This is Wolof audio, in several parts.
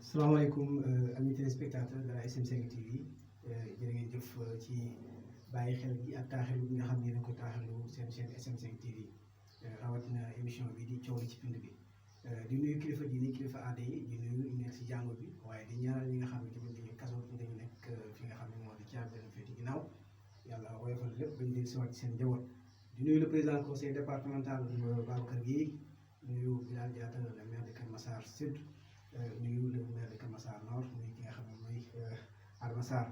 salaamaaleykum amis téléspectateurs de la SM5 TV jërë ngeen jëf ci bàyyi xel gi ak taaxelu bi nga xam ne yéen a ko taaxelu seen chaîne SM5 TV rawatina émission bi di coow li ci pind bi di nuyu kilifa diine kilifa aada yi di nuyu ñu nekk si jàngo bi waaye di ñaanal ñi nga xam ne tamit dañu kaso dañu nekk fi nga xam ne moo di caabi leen féeti ginnaaw yàlla woyofal lépp bañ dégg si waat ci seen njaboot di nuyu le président conseil départemental Babacar Guèye nuyu Bilal Diatta le maire de Kër Massar Sud nuyu le maire de Kër Massar Nord nuyu ki nga xam ne mooy Adama Sarr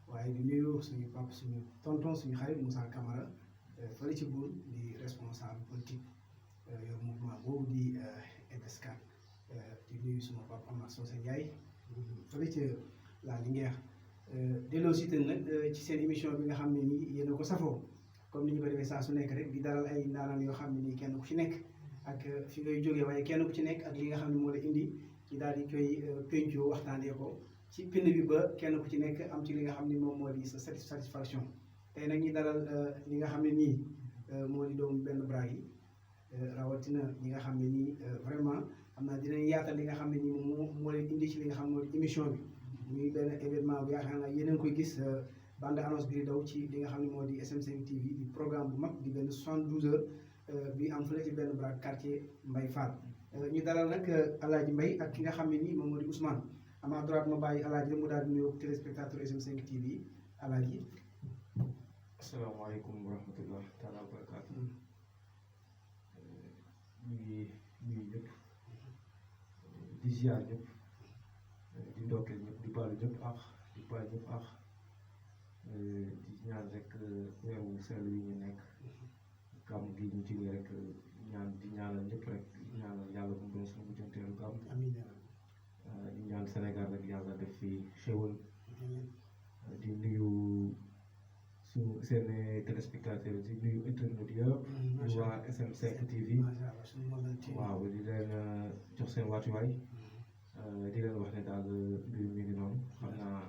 waaye di nuyu suñu papa suñu tonton suñu xarit Moussa Camara fële ci Bour di responsable politique yor mouvement boobu di EDESCAT di nuyu suma papa Amath Socé Ndiaye fële ca la Linguère delloo si nag ci seen émission bi nga xam ne nii yéen a ko safoo comme ni ñu ko defee saa su nekk rek di dalal ay ndaanaan yoo xam ne nii kenn ku ci nekk ak fi ngay jógee waaye kenn ku ci nekk ak li nga xam ne moo la indi ci daal di koy pencoo waxtaanee ko ci pind bi ba kenn ku ci nekk am ci li nga xam ne moom moo di sa satisfaction tey nag ñi dalal li nga xam ne nii moo di doomu benn bras yi rawatina ñi nga xam ne nii vraiment xam naa dinañ yaatal li nga xam ne nii moom moo leen indi ci li nga xam ne moo di émission bi muy benn événement bu yaakaar naa yéen a ngi koy gis bande annonce bi di daw ci li nga xam ne moo di SM5 TV di programme bu mag di benn 72 heures bi am fële ci benn bras quartier Mbaye Fall ñu dalal nag Alaaji Mbaye ak ki nga xam ne nii moom moo di Ousmane ama droite ma bàyyi Alaaji mu daal di nuyoo téléspectateur SM5 TV Alaaji. asalaamaaleykum wa rahmatulah taala wa barakaatu. ñu ngi nuyu ñëpp di ziar ñëpp di ndokkeel ñëpp di baalu ñëpp ak di baal ñëpp ak di ñaan rek weeru sell yi ñu nekk gàmm gi ñu jógee rek di ñaanal ñëpp rek di ñaanal yàlla bu mu doon suñu mujjanteelu gàmm. amiin di ñaan Sénégal rek yàlla def fi xéwal. di nuyu suñu seen téléspectateurs di nuyu internet yëpp. di waa SM5 TV. waaw di leen jox seen wàccuwaay. di leen wax ne daal mbir mi ngi noonu xam naa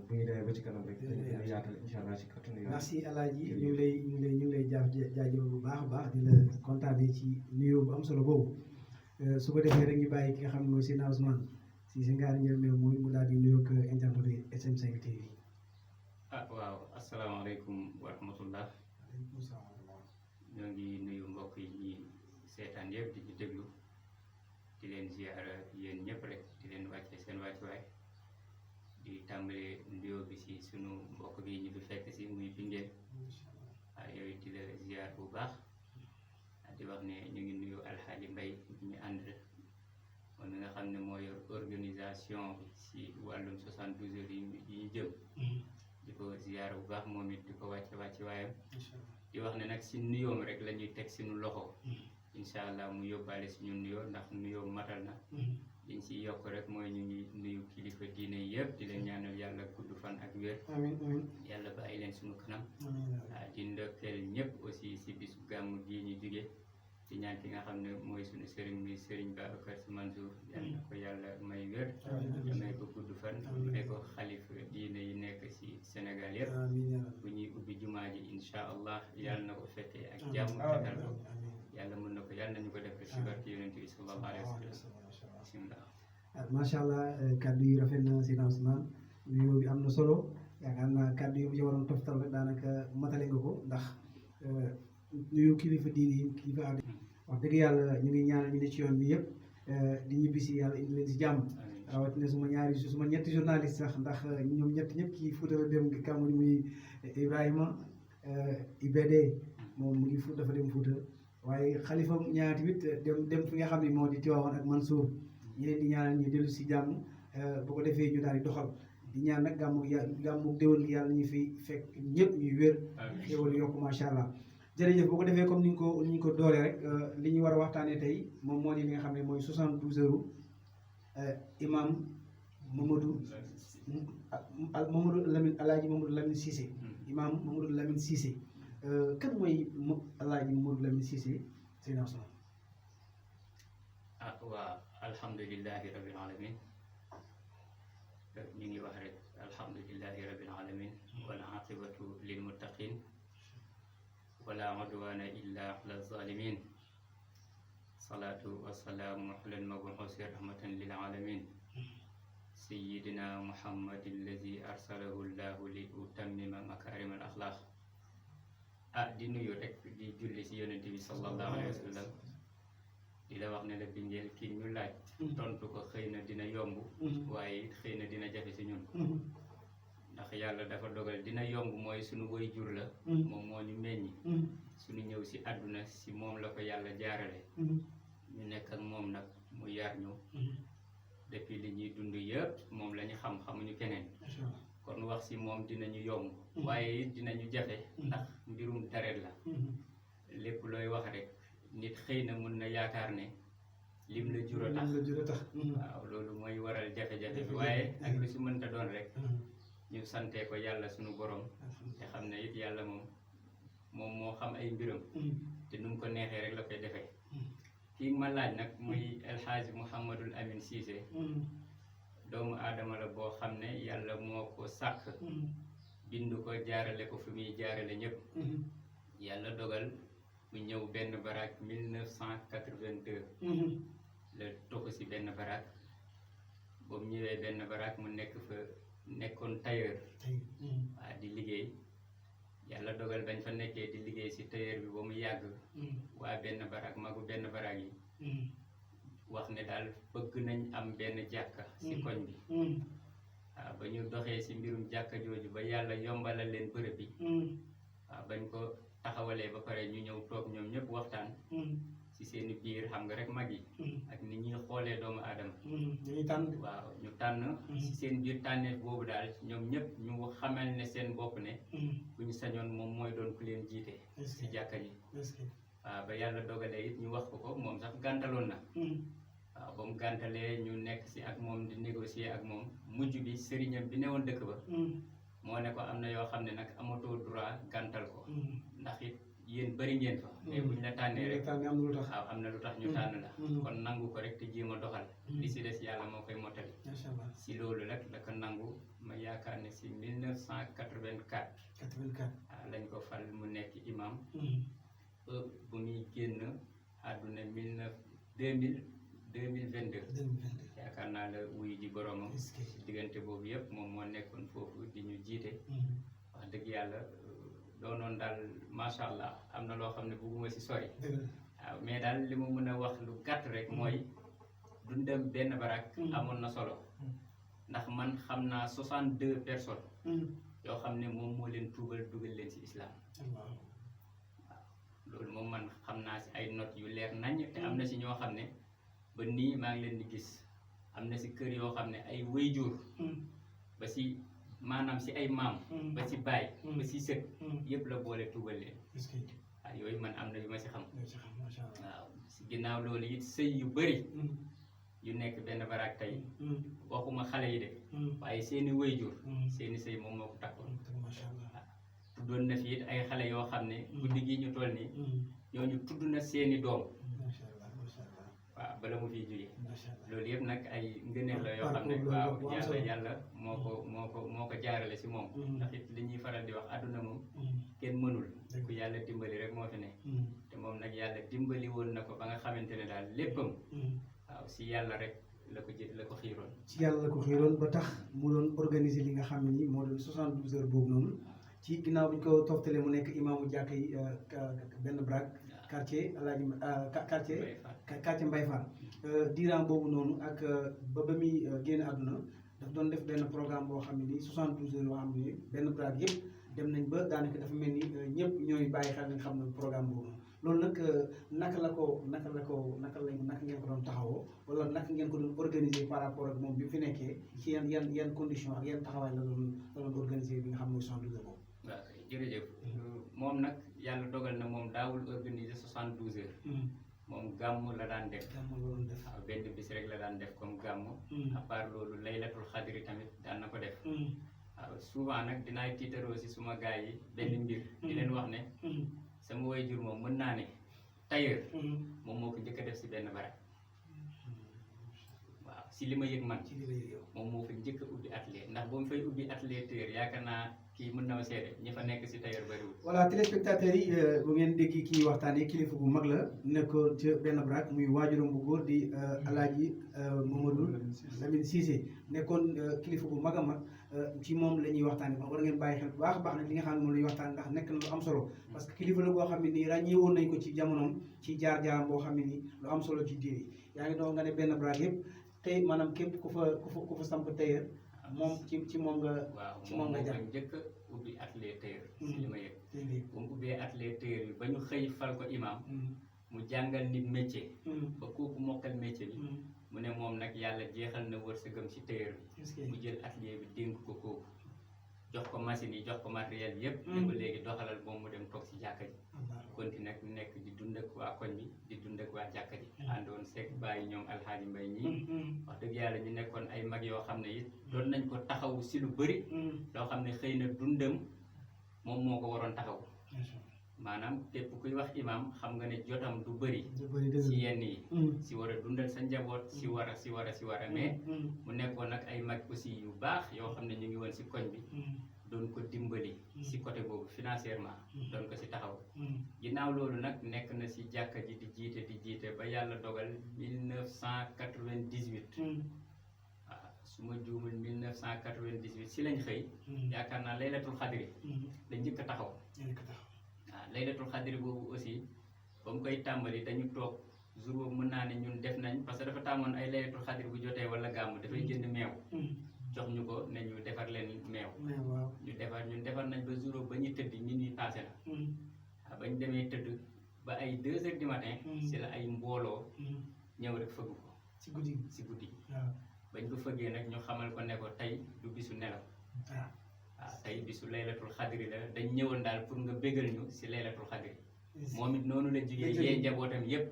bu ñu demee ba ci kanam rek dina yaatal incha allah ci kàttanu yàlla. merci Alaaji ñu ngi lay jaajëfal bu baax a baax di la kontaanee ci nuyoo bu am solo boobu su ko defee rek ñu bàyyi ki nga xam ne mooy Seydina Ousmane si si ngaari njël mu daal di nuyoo ak internet yi SM5 TV. waaw asalaamaaleykum wa rahmatullah. waaleykum salaam. ñoo ngi nuyu mbokk yi ñi seetaan yëpp di ñu déglu di leen ziara yéen ñëpp rek di leen wàcce seen wàccuwaay di tàmbale nuyoo bi si sunu mbokk bi ñu fi fekk si muy bindeel yooyu di la ziar bu baax di wax ne ñu ngi nuyu Alxaaji Mbay ñu ànd moom mi nga xam ne moo yor organisation bi si wàllum 72 heures yi ñu jëm di ko ziar bu baax moom it di ko wàcce waayam di wax ne nag si nuyoom rek la ñuy teg suñu loxo incha allah mu yóbbaale suñu nuyoo ndax nuyoo matal na liñ si yokk rek mooy ñu ngi nuyu kilifa diine yëpp di leen ñaanal yàlla gudd fan ak wér yàlla bàyyi leen suñu kanam di ndokkeel ñëpp aussi si bisu gàmm gii ñu jóge di ñaan ki nga xam ne mooy suñu sëriñ muy sëriñ Babacar Sy Mansour yal na ko yàlla may wér may ko gudd fan may ko xalifa diine yi nekk si Sénégal yëpp bu ñuy ubbi jumaa ji incha allah yàlla na ko fekkee ak jàmm fekkal ko yàlla mën na ko yàlla nañu ko def si barke yonent bi sallallahu alayhi wa sallam bismillah. macha allah kaddu yi rafet na Seydina Ousmane nuyoo bi am na solo yaakaar naa kaddu yi bu ci waroon toftal rek daanaka matale nga ko ndax nuyu kilifa diine yi kilifa aada wax dëgg yàlla ñu ngi ñaanal ñu ne ci yoon bi yëpp di ñibbi si yàlla indi leen si jàmm rawatina suma ñetti journaliste sax ndax ñoom ñëpp kii Fouta la dem kàmmu muy Ibrahima IBD moom mu ngi dafa dem Fouta waaye xalifa ñaar tamit dem fi nga xam ne moo di Tiwaawan ak Mansour ñi leen di ñaanal ñu dellu si jàmm bu ko defee ñu daal di doxal di ñaan nag gàmmu déwén gi yàlla ñu fi fekk ñëpp ñuy wér xéwal yokku macha allah. jërëjëf boo ko defee comme ni ñu ko dooree rek li ñu war a waxtaanee tey moom moo di li nga xam ne mooy 72 heures imam Mamadou Lamine Alaaji Mamadou Lamine Cissé imam Mamadou Lamine Cissé kan mooy Alaaji Mamadou Lamine Cissé Seydina Ousmane. waaw alhamdulilahi rabbil alamin ñu ngi wax rek alhamdulilahi rabbil alamin wal aqibatu lil muttaqin wala udwana illa ala zalimin salatu wassalamu ala al mabuusi rahmatan lil alamin sayyidina muhammadin lazi arsalahu llahu li utammima makarim al axlaq di nuyu rek di julli si yonent bi sallallahu alayhi wa sallam di la wax ne la bindeel kii ñu laaj tontu ko xëy na dina yomb waaye it xëy na dina jafe si ñun ndax yàlla dafa dogal dina yomb mooy suñu way jur la moom moo ñu meññi suñu ñëw si àdduna si moom la ko yàlla jaarale ñu nekk ak moom nag mu yar ñu depuis li ñuy dund yëpp moom la ñu xam xamuñu keneen kon wax si moom dinañu yomb waaye it dinañu jafe ndax mbirum deret la lépp looy wax rek nit xëy na mun na yaakaar ne lim la jur a tax waaw loolu mooy waral jafe-jafe bi waaye ak lu si mënta doon rek ñu sante ko yàlla suñu borom te xam ne it yàlla moom moo xam ay mbiram te nu mu ko neexee rek la koy defee kii ma laaj nag muy El Hadji Mouhamadul Amin Cissé doomu aadama la boo xam ne yàlla moo ko sàkk bind ko jaarale ko fi muy jaarale ñëpp yàlla dogal mu ñëw benn baraak 1982 la toxu si benn baraak boobu ñëwee benn baraak mu nekkoon tailleur waa di liggéey yàlla dogal bañ fa nekkee di liggéey si tailleur bi ba mu yàgg waa benn baraak magu benn baraak yi wax ne daal bëgg nañ am benn jàkka si koñ bi waaw ba ñu doxee si mbirum jàkka jooju ba yàlla yombalal leen bërëb bi waaw bañ ko taxawalee ba pare ñu ñëw toog ñoom ñëpp waxtaan ci seeni biir xam nga rek mag yi ak ni ñuy xoolee doomu aadama waaw ñu tànn ci seen biir tànneef boobu daal ñoom ñëpp ñu xamal ne seen bopp ne bu ñu sañoon moom mooy doon ku leen jiite ci jàkka ji waaw ba yàlla dogalee it ñu wax ko moom sax gàntaloon na waaw ba mu gàntalee ñu nekk ci ak moom di négocier ak moom mujj bi sëriñam bi newoon dëkk ba moo ne ko am na yoo xam ne nag amatoo droit gàntal ko ndax it yéen bëri ngeen fa mais buñ la tànnee rek waaw am na lu tax ñu tànn la kon nangu ko rek te jéem a doxal li si des yàlla moo koy mottali si loolu rek la ko nangu ma yaakaar ne si 1984 waaw lañ ko fal mu nekk imam bu muy génn àdduna 2022 yaakaar naa la wuy ji boromam diggante boobu yëpp moom moo nekkoon foofu di ñu jiite wax dëgg yàlla doonoon daal macha allah am na loo xam ne bugguma si sori waaw mais daal li ma mën a wax lu gàtt rek mooy dundam benn barak amoon na solo ndax man xam naa 62 personnes yoo xam ne moom moo leen tuubal dugal leen si islam waaw loolu moom man xam naa si ay notes yu leer nañ te am na si ñoo xam ne ba nii maa ngi leen di gis am na si kër yoo xam ne ay wayjur ba si maanaam si ay maam ba si baay ba si sët yëpp la boole tuubal leen waaw yooyu man am na yu ma si xam waaw si ginnaaw loolu it sëy yu bëri yu nekk benn baraak tey waxuma xale yi de waaye seeni wayjur seeni sëy moom moo ko takkoon waaw tuddoon na fi it ay xale yoo xam ne guddi gi ñu toll nii ñooñu tudd na seeni doom waaw bala mu fiy jógee loolu yëpp nag ay ngëneel la yoo xam ne waaw yàlla moo ko jaarale si moom ndax it li ñuy faral di wax àdduna moom kenn mënul ku yàlla dimbali rek moo fi ne te moom nag yàlla dimbali woon na ko ba nga xamante ne daal léppam waaw si yàlla rek la ko xiiroon ci yàlla la ko xiiroon ba tax mu doon organiser li nga xam ne ni moo doon 72 heures boobu noonu ci ginnaaw bi ñu ko toftalee mu nekk imaamu jàkka yi benn brak quartier Alaaji quartier Mbaye Fall diiran boobu noonu ak ba muy génn àdduna daf doon def benn programme boo xam ne ni 72 heures yoo xam ne benn brak yëpp dem nañ ba daanaka dafa mel ni ñëpp ñooy bàyyi xel nga xam ne programme boobu loolu nag naka ngeen ko doon taxawoo wala naka ngeen ko doon organiser par rapport ak moom bi fi nekkee ci yan condition ak yan taxawaay la doon organiser bi nga xam ne 72 heures boobu. waaw jërëjëf moom nag yàlla dogal na moom daawul organiser 72 heures moom gàmmu la daan def waaw benn bis rek la daan def comme gàmmu à part loolu laylatul xadri tamit daan na ko def waaw souvent nag dinaay tiitaroo si suma gaay yi benn mbir di leen wax ne sama waajur moom mën naa ne tailleur moom moo ko njëkk a def si benn barak waaw si li ma yëg man moom moo fa njëkk a ubbi atelier ndax ba mu fay ubbi atelier tailleur yaakaar naa kii mën na ma seede ñi fa nekk si tailleur bariwul. voilà téléspectateurs yi bu ngeen dégg kii waxtaanee kilifa bu mag la nekkoon ca benn baraak muy waajuram bu góor di Alaaji Mamadou Lamine Cissé nekkoon kilifa bu mag a mag ci moom la ñuy waxtaanee war ngeen bàyyi xel bu baax a baax nag li nga xam ne moom la ñuy waxtaan ndax nekk na lu am solo parce que kilifa la boo xam ne nii ràññee woon nañ ko ci jamonoom ci jaar-jaaram boo xam ne nii lu am solo ci diir yaa ngi doon nga ne benn baraak yëpp tey maanaam képp ku fa samp tailleur moom ci moom nga. waaw ci moom nga jàpp njëkk a ubbi atelier tailleur. si li ma yëg. bu mu ubbee atelier tailleur bi ba ñu xëy fal ko imam. mu jàngal nit métier. ba kooku mokkal métier bi. mu ne moom nag yàlla jeexal na wërsëgam si tailleur bi. mu jël atelier bi dénk ko kooku. jox ko machine yi jox ko matériel yëpp. ne ko léegi doxalal moom mu dem toog si jàkka ji. continué nag nekk di dund ak waa koñ bi di dund ak waa jàkka ji. àndoon seeg bàyyi ñoom alxaaji mbay ñii. wax dëgg yàlla ñu nekkoon ay mag yoo xam ne it doon nañ ko taxaw si lu bëri. loo xam ne xëy na dundam moom moo ko waroon taxaw. maanaam képp kuy wax imam xam nga ne jotam du bëri. si yenn yi. si war a dundal sa njaboot si war a mais mu nekkoon nag ay mag aussi yu baax yoo xam ne ñu ngi woon si koñ bi. doon ko dimbali si côté boobu financièrement doon ko si taxaw ginnaaw loolu nag nekk na si jàkka ji di jiite ba yàlla dogal 1998 waaw su ma juumul 1998 si lañ xëy yaakaar naa laylatul xadri la njëkk a taxaw waaw laylatul xadri boobu aussi ba mu koy tàmbali dañu toog jour boobu mën naa ne ñun def nañ parce que dafa tàmmoon ay laylatul xadri bu jotee wala gàmm dafay jënd meew jox ñu ko ne ñu defar leen meew ñun defar nañ ba jour ba ñu tëdd minuit passé na waaw ba ñu demee tëdd ba ay 2 heures du matin si la ay mbooloo ñëw rek fëgg ko si guddi bañ ko fëggee nag ñu xamal ko ne ko tey du bisu nelaw waaw tey bisu laylatul xadri la dañ ñëwoon daal pour nga bégal ñu si laylatul xadri moom it noonu la jugee yee njabootam yépp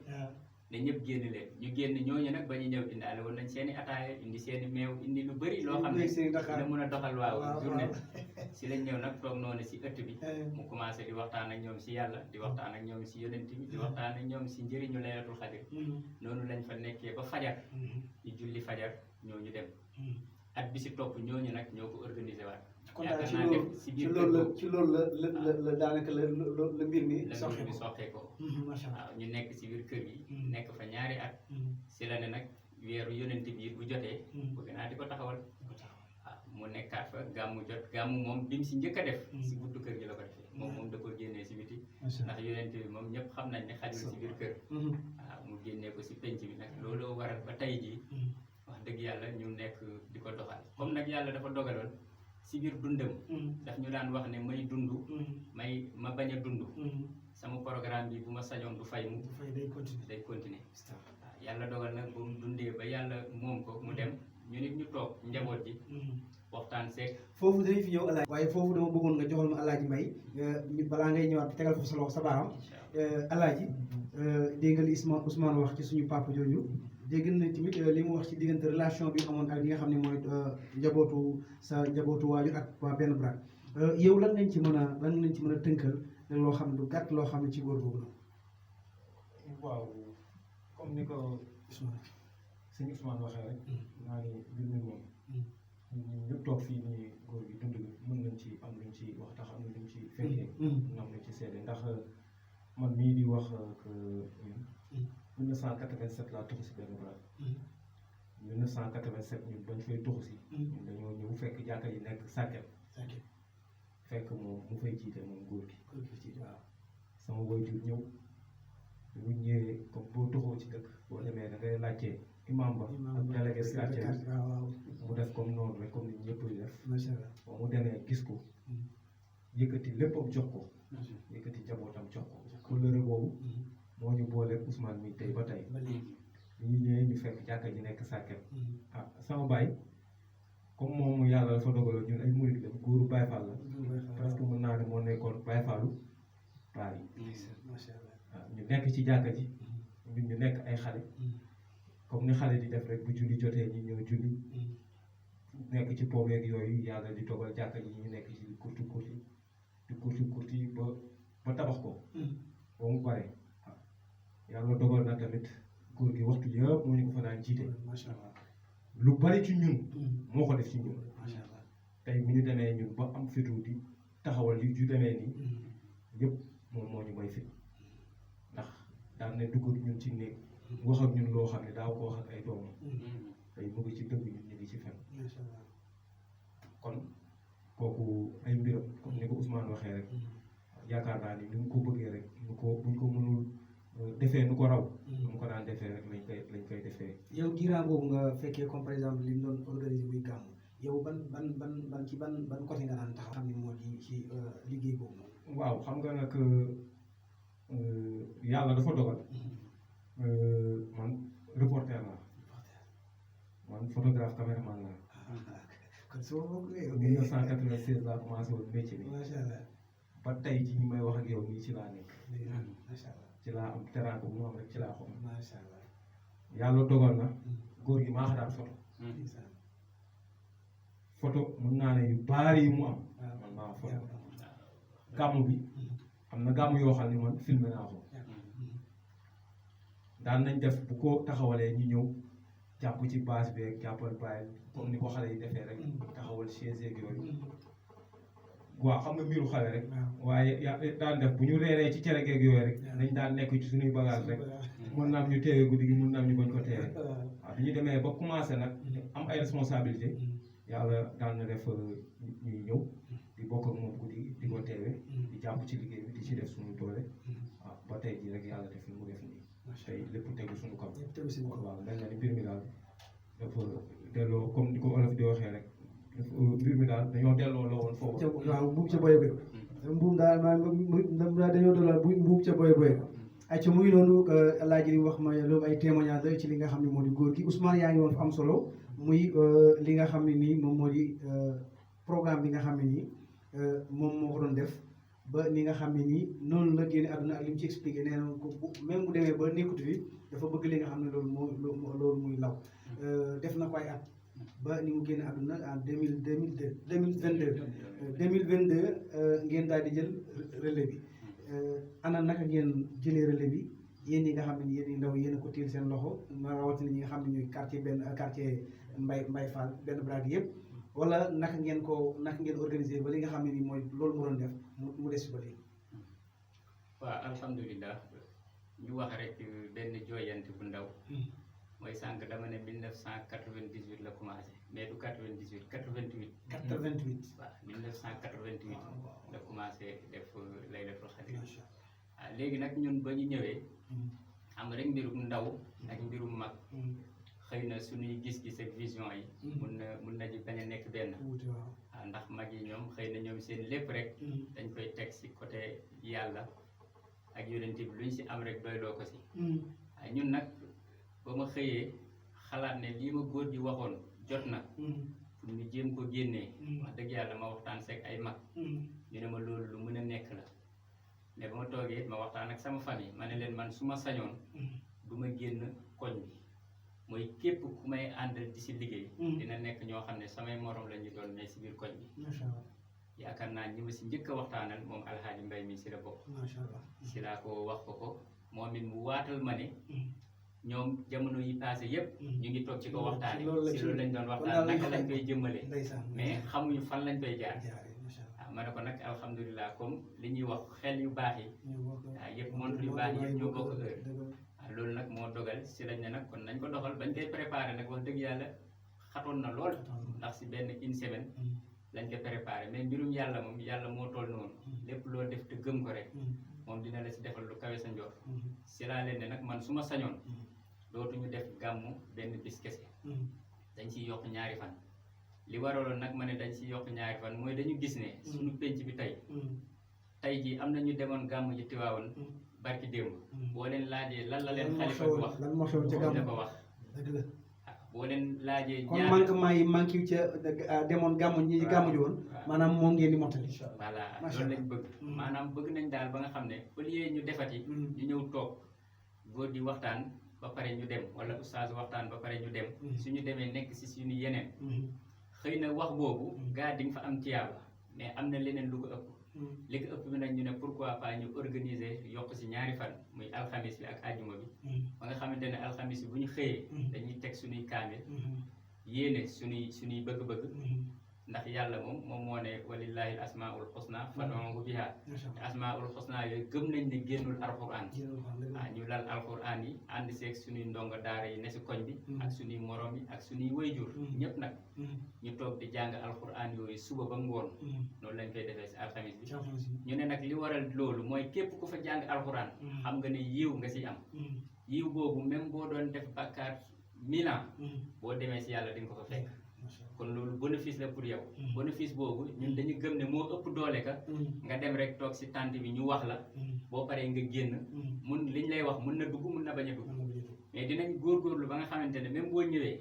ne ñëpp génn leen ñu génn ñooñu nag ba ñu ñëw indaale woon nañ seeni ataaya indi seeni meew indi lu bëri loo xam ne dina mën a doxal waaw journée si lañ ñëw nag toog noonu si ëtt bi mu commencé di waxtaan ak ñoom si yàlla di waxtaan ak ñoom si yonent bi di waxtaan ak ñoom si njëriñu laylatul xadr noonu lañ fa nekkee ba fajar ñu julli fajar ñooñu dem at bi si topp ñooñu nag ñoo ko organisé waat kon daal ci loolu la daanaka la mbir mi soxee ko waaw ñu nekk si biir kër gi nekk fa ñaari at si la ne nag weeru yonent bi bu jotee bëgg naa di ko taxawal waaw mu nekkaat fa gàmmu jot gàmmu moom bi mu si njëkk a def si buntu kër gi la ko defee moom da ko génnee si biti ndax yonent bi moom ñëpp xam nañ ne xajul si biir kër waaw mu génnee ko si penc bi nag looloo waral ba tey jii wax dëgg yàlla ñu nekk di ko doxal comme nag yàlla dafa dogaloon si biir dundam daf ñu daan wax ne may dund ma bañ a dund sama programme bi bu ma sañoon du fay mu day continuer waaw yàlla dogal nag ba mu dundee ba yàlla moom ko mu dem ñu nit ñu toog njaboot ji waxtaan seeg foofu danañ fi ñëw alaaji waaye foofu dama bëggoon nga joxal ma alaaji Mbay balaa ngay ñëwaat tegal foofu sa loxo sa baaraam alaaji dégg nga li Ousmane wax ci suñu papa jooju dégg na tamit li mu wax ci diggante relation bi amoon ak li nga xam ne mooy njabootu waajur ak waa benn brak yow lan lañ ci mën a tënkal loo xam ne lu gàtt loo xam ne ci góor boobu la. waaw comme ni ko sëñ Ousmane waxee rek naa ni mbir mi moom ñun ñëpp toog fii nii góor gi dund mën nañ ci am luñ ci wax tax am na luñ ci fekkee mën am luñ ci seede ndax man mii di wax que 1987 laa tuxu si benn brak 1987 ñun bañ fay tuxu si ñun dañoo ñëw fekk jàkka yi nekk sàkket fekk moom mu fay jiite moom góor gi waaw sama waajur ñëw bu ñëwee comme boo tuxoo ci dëkk boo demee da ngay laajte imam ba ak délégué quartier mu def comme noonu rek comme ni ñëpp di def ba mu demee gis ko yëkkati léppam jox ko yëkkati njabootam jox ko kóllëre boobu moo ñu boole Ousmane mi tey ba tey ñu ñëwee ñu fekk jàkka ji nekk sàkket ah sama baay comme moom yàlla dafa dogaloon ñun ay murid la góoru Baye Fall la presque mën naa ne moo nekkoon Baye Fallu paa yi waaw ñu nekk ci jàkka ji ñun ñu nekk ay xale comme ni xale di def rek bu julli jotee ñi ñëw julli nekk ci poobeeg yooyu yàlla di dogal jàkka ji ñu nekk ci kurti ba tabax ko ba mu pare waaw yàlla dogal na tamit góor gi waxtu yëpp moo ñu ko fa daan jiite lu bari ci ñun moo ko def ci ñun tey bu ñu demee ñun ba am fitu di taxawal yu demee nii yëpp moom moo ñu may fit ndax daan ne dugg ñun ci néeg wax ak ñun loo xam ne daaw ko wax ak ay doomam tey mu ngi ci dëgg ñun ñu ngi ci fen macha allah kon kooku ay mbiram comme ni ko Ousmane waxee rek yaakaar naa ni mu ko bëggee rek buñ ko mënul defee nu ko raw mu ko daan defee rek lañ koy defee. yow diiraa boobu nga fekkee comme par exemple li ñu doon organisé muy gàmmu yow ban ci ban côté nga daan taxaw xam ne moo di ci liggéey boobu noonu. waaw xam nga nag yàlla dafa dogal man reporter laa man photographe caméraman laa. kon soo bokk 1996 laa commencé woon métier bi. macha allah ba tey ci ñi may wax ak yow nii ci laa nekk. macha allah ci laa am teraanga bu mu am rek ci laa xam. macha allah. yàlla dogal na góor gi maa daan photo. photo mën naa ne yu baari yu mu am. man maa photo gàmmu bi am na gàmmu yoo xam ne man filmé naa ko. daan nañ def bu ko taxawalee ñu ñëw jàpp ci base bi ak jàppal bàyyi comme ni ko xale yi defee rek taxawal chaise yeeg yooyu. waaw xam nga mbiru xale rek. waaye daan def bu ñu reeree ci cere geeg yooyu rek nañ daan nekk ci suñuy bagage rek mën naa am ñu teewee guddi gi mën naa am ñu bañ ko teewee. waaw bi ñu demee ba commencé nag am ay responsabilité yàlla daan na def ñuy ñëw di bokk ak moom guddi gi di ko teewee di jàpp ci liggéey bi di ci def suñu doole waaw ba tey jii rek yàlla def ni mu def nii tey lépp tegu suñu kaw. waaw mel na ni mbir mi daal dafa delloo comme ni ko olof di waxee rek mbir mi daal dañoo delloo la woon foofu. waaw mbuub ca boy boy mbuub daal dañoo delloo mbuub ca boy boy ay ca mu ngi noonu Alaaji li wax ma loolu ay témoignage la ci li nga xam ne moo di góor gi Ousmane yaa ngi woon fa am solo muy li nga xam ne nii moom moo di programme bi nga xam ne nii moom moo ko doon def ba ni nga xam ne nii noonu la génne àdduna ak li mu ci expliqué nee na ko même bu demee ba nekkut fi dafa bëgg li nga xam ne loolu muy law def na ko ay at ba ni mu génne àdduna en 2022 ngeen daal di jël relais bi ana naka ngeen jëlee relais bi yéen ñi nga xam ne yéen ñi ndaw yéen a ko téel seen loxo ma rawatina ñi nga xam ne ñooy quartier Mbay Fall benn braak yëpp wala naka ngeen organiser ba li nga xam ne nii mooy loolu mu doon def mu des ba léegi. waaw alhamdulilah ñu wax rek benn jooyante bu ndaw mooy sànq dama ne 1998 la commencé mais du 98 88. 88 waaw 1988 la commencé def Laylatul Qadr. waaw léegi nag ñun ba ñu ñëwee xam rek mbirum ndaw ak mbirum mag xëy na suñuy gis-gis ak vision yi mun na ji bañ a nekk benn. waaw ndax mag yi ñoom xëy na ñoom seen lépp rek dañ koy teg si côté yàlla ak yonent bi luñ si am rek doyloo ko si. waaye ñun nag ba ma xëyee xalaat ne lii ma góor gi waxoon jot na pour ñu jéem ko génnee wax dëgg yàlla ma waxtaan seeg ay mag ñu ne ma loolu lu mën a nekk la mais ba ma toogee ma waxtaan ak sama famille ma ne leen man su ma sañoon du ma génn koñ bi mooy képp ku may àndal di si liggéey dina nekk ñoo xam ne samay morom la ñu doon mais si biir koñ bi yaakaar naa ñi ma si njëkk a waxtaanal moom Alxaaji Mbay mi si la bokk si laa ko wax ko moom it mu waatal ma ne ñoom jamono yi passé yëpp ñu ngi toog ci ko waxtaane si loolu lañ doon waxtaan naka lañ koy jëmmale mais xamuñu fan lañ koy jaar waaw ma ne ko nag alhamdulilah comme li ñuy wax xel yu baax yi waaw yëpp montre yu baax yi yëpp ñoo bokk heure waaw loolu nag moo dogal si lañ ne nag kon nañ ko doxal bañ koy préparé nag wax dëgg yàlla xatoon na lool ndax si benn une semaine lañ ko préparé mais mbirum yàlla moom yàlla moo toll noonu lépp loo def te gëm ko rek moom dina la si defal lu kawe sa njort si laa leen ne nag man su ma sañoon dootuñu def gàmmu benn bis kese dañ ciy yokk ñaari fan li waraloon nag ma ne dañ ciy yokk ñaari fan mooy dañu gis ne suñu penc bi tey jii am na ñu demoon gàmmu ji Tiwaawoon barki démb boo leen laajee lan la leen xalifa bi wax la ko wax boo leen laajee kon manquement yi manqué ca demoon gàmmu ji woon maanaam moom ngeen di mottali voilà loolu lañ bëgg maanaam bëgg nañ daal ba nga xam ne au lieu ñu defati ñu ñëw toog góor di waxtaan ba pare ñu dem wala oustaz waxtaan ba pare ñu dem suñu demee nekk si suñu yeneen xëy na wax boobu gaa di nga fa am tiyaaba mais am na leneen lu ko ëpp li ko ëpp bi nag ñu ne pourquoi pas ñu organiser yokk si ñaari fan muy alxamis bi ak ajuma bi ba nga xamante ne alxamis bi bu ñu xëyee dañuy teg suñuy kaamil yéene suñuy bëgg-bëgg ndax yàlla moom moo ne walillahi asmaul husna fad'uhu biha asmaul husna yooyu gëm nañ ni génnul alquran waaw ñu lal alquran yi ànd seeg suñuy ndongo daara yi ne si koñ bi ak suñuy morom yi ak suñuy wayjur ñëpp nag ñu toog di jàng alquran yooyu suba ba ngoon noonu lañ koy defee si alxamis bi ñu ne nag li waral loolu mooy képp ku fa jàng alquran xam nga ne yiw nga si am yiw boobu même boo doon def bàkkaar 1000 ans boo demee si yàlla di nga ko fa fekk kon loolu bénéfice la pour yow bénéfice boobu ñun dañu gëm ne moo ëpp doole ka nga dem rek toog si tànt bi ñu wax la boo paree nga génn mun liñ lay wax mun na dugg mun na bañ a dugg mais dinañ góorgóorlu ba nga xamante ne même boo ñëwee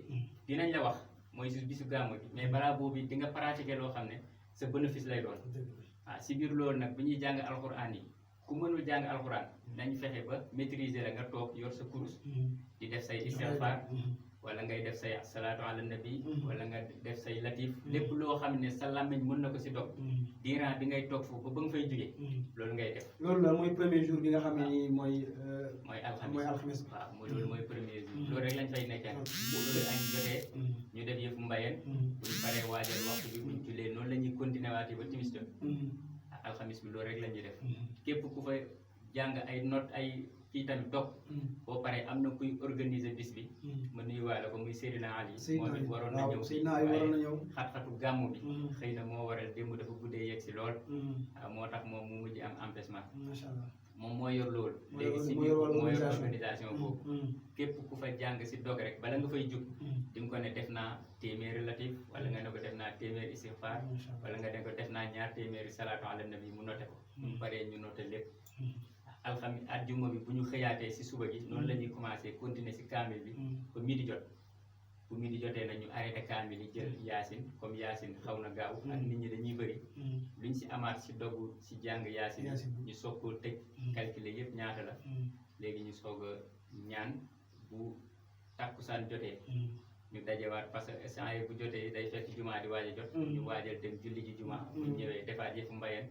dinañ la wax mooy si bisu gàmmu bi mais balaa boobu di nga pratiquer loo xam ne sa bénéfice lay doon waaw si biir loolu nag bi ñuy jàng alxuraan yi ku mënul jàng alxuraan nañ fexe ba maîtriser la nga toog yor sa kurus di def say istighfar wala ngay def say salaatu ala nabi wala nga def say latif lépp loo xam ne sa làmmiñ mën na ko si dog diiran bi ngay toog foofu ba nga fay jógee loolu ngay def loolu la mooy premier jour bi nga xam ne nii mooy alxames waaw loolu mooy premier jour loolu rek lañ fay nekkee bu heure añ jotee ñu def yëfu mbayeen buñ paree waajal waxtu bi buñ jullee noonu la ñuy continuer waatee ba timis jot alxames bi loolu rek la ñuy def képp ku fa jàng ay note ay kii tamit dog boo paree am na kuy organiser bis bi ma nuyuwaale ko muy Seydina Ali moom it waroon na ñëw waaye xat-xatu gàmmu bi xëy na moo waral démb dafa guddee yegg si lool waaw moo tax moom mu mujj am empêchement moom moo yor loolu léegi si biir moo yor organisation boobu képp ku fa jàng si dog rek bala nga fay jug di nga ko ne def naa téeméeri latif wala nga ne ko def naa téeméeri istighfar wala nga ne ko def naa ñaar téeméeri salaatu ala nabi mu noté ko mu paree ñu noté lépp alxamis àjjuma bi bu ñu xëyaatee si suba gi noonu la ñuy commencé continuer si kaamil bi ba midi jot bu midi jotee nañu arrêté kaamil yi jël yaasin comme yaasin xaw na gaaw ak nit ñi dañuy bëri luñ si amaat si dogu si jàng yaasin ñu soog koo tëj calculer yëpp ñaata la léegi ñu soog a ñaan bu tàkkusaan jotee ñu dajewaat parce que instant yi bu jotee day fekk jumaa di waaj a jot ñu waajal dem julli ji jumaa bu ñëwee defaat yëfu mbayeen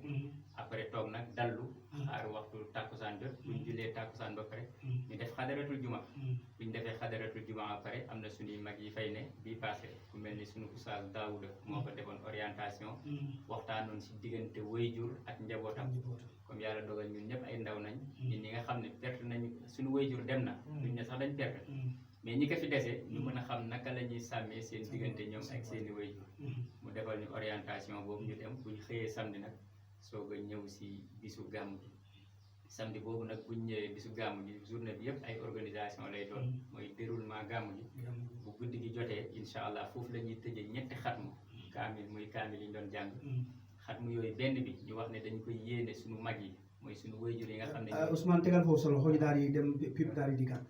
après toog nag dallu xaar waxtu tàkkusaan jot buñ jullee tàkkusaan ba pare ñu def xadaratul juma buñ defee xadaratul juma ba pare am na suñuy mag yi fay ne bii passé ku mel ni suñu oustaz Daouda moo ko defoon orientation waxtaanoon si diggante wayjur ak njabootam comme yàlla dogal ñun ñëpp ay ndaw nañ ñun ñi nga xam ne perte nañ suñu wayjur dem na duñ ne sax dañ perte mais ñi ko fi dese ñu mën a xam naka la ñuy sàmmee seen diggante ñoom ak seeni wayjur mu defal ñu orientation boobu ñu dem buñ xëyee samedi nag soog a ñëw si bisu gàmm bi samedi boobu nag buñ ñëwee bisu gàmm gi journée bi yëpp ay organisation lay doon mooy déroulement gàmm gi bu guddi gi jotee incha allah foofu la ñuy tëjee ñetti xatmu kaamil muy kaamil yi ñu doon jàng xatmu yooyu benn bi ñu wax ne dañ koy yéene suñu mag yi mooy suñu wayjur yi nga xam ne Ousmane tegal foofu solo xool daal di dem pip daal di dikkaat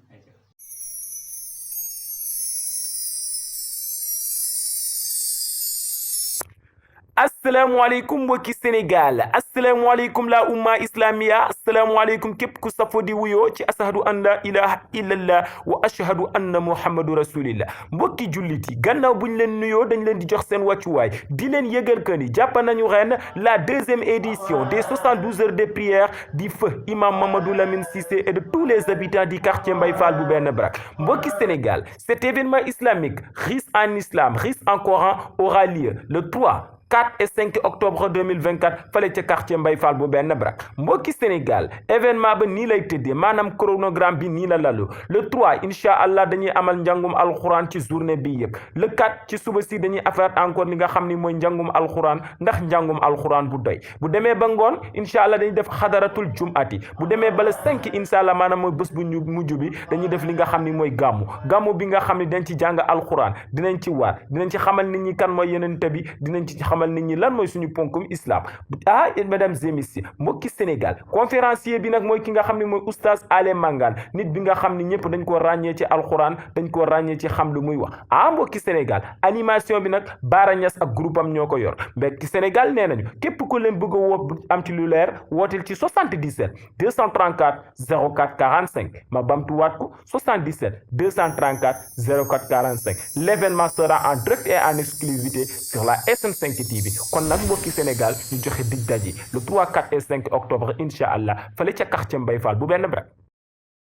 asalaamaaleykum mbokki Sénégal asalaamaaleykum la umma islamia asalaamaaleykum képp ku safo di wuyoo ci ashadu an la ilaha illallah wa ashhadu anna muhammadu rasulillah mbokki jullit yi gannaaw buñ leen nuyoo dañ leen di jox seen wàccuwaay di leen yëgal que ni jàpp nañu ren la 2e édition des 72 heures de prière du feu imam Mamadou Lamine Cissé et de tous les habitants du quartier Mbaye Fall bu Benn Brak mbokki Sénégal cet événement islamique riche en islam riche en Coran aura lieu le 3 4 et 5 octobre 2024 fale ca quartier Mbaye Fall bu Benn Brak mbokki Sénégal événement ba nii lay tëddee maanaam chronogramme bi nii la lalu le 3 incha allah dañuy amal njàngum alxuraan ci journée bi yëpp le 4 ci suba si dañuy affaire encore li nga xam ni mooy njàngum alxuraan ndax njàngum alxuraan bu doy bu demee ba ngoon incha allah dañuy def xadaratul jumati bu demee ba le 5 incha allah maanaam mooy bés bu mujj bi dañuy def li nga xam ni mooy gàmmu bi nga xam ni dañ ci jàng alxuraan dinañ ci waat dinañ ci xamal nit ñi kan mooy yonent bi dinañ ci xamal nit ñi lan mooy suñu ponkum islam mesdames et messieurs mbokki Sénégal conférencier bi nag mooy ki nga xam ne mooy oustaz Ale Mangane nit bi nga xam ne ñëpp dañ ko ràññee ci alxuraan dañ ko ràññee ci xam lu muy wax mbokki Sénégal animation bi nag Bara Niass ak groupe am ñoo ko yor mbokki Sénégal nee nañu képp ku leen bëgg a woo am ci lu leer wooteel ci 77 234 04 45 ma bamtuwaat ko 77 234 04 45 l'événement sera en direct et en exclusivité sur la SM5 TV kon nag mbokki Sénégal ñu joxe dig daje le 3 4 et 5 octobre incha allah fale ca quartier Mbaye Fall bu Benn Brak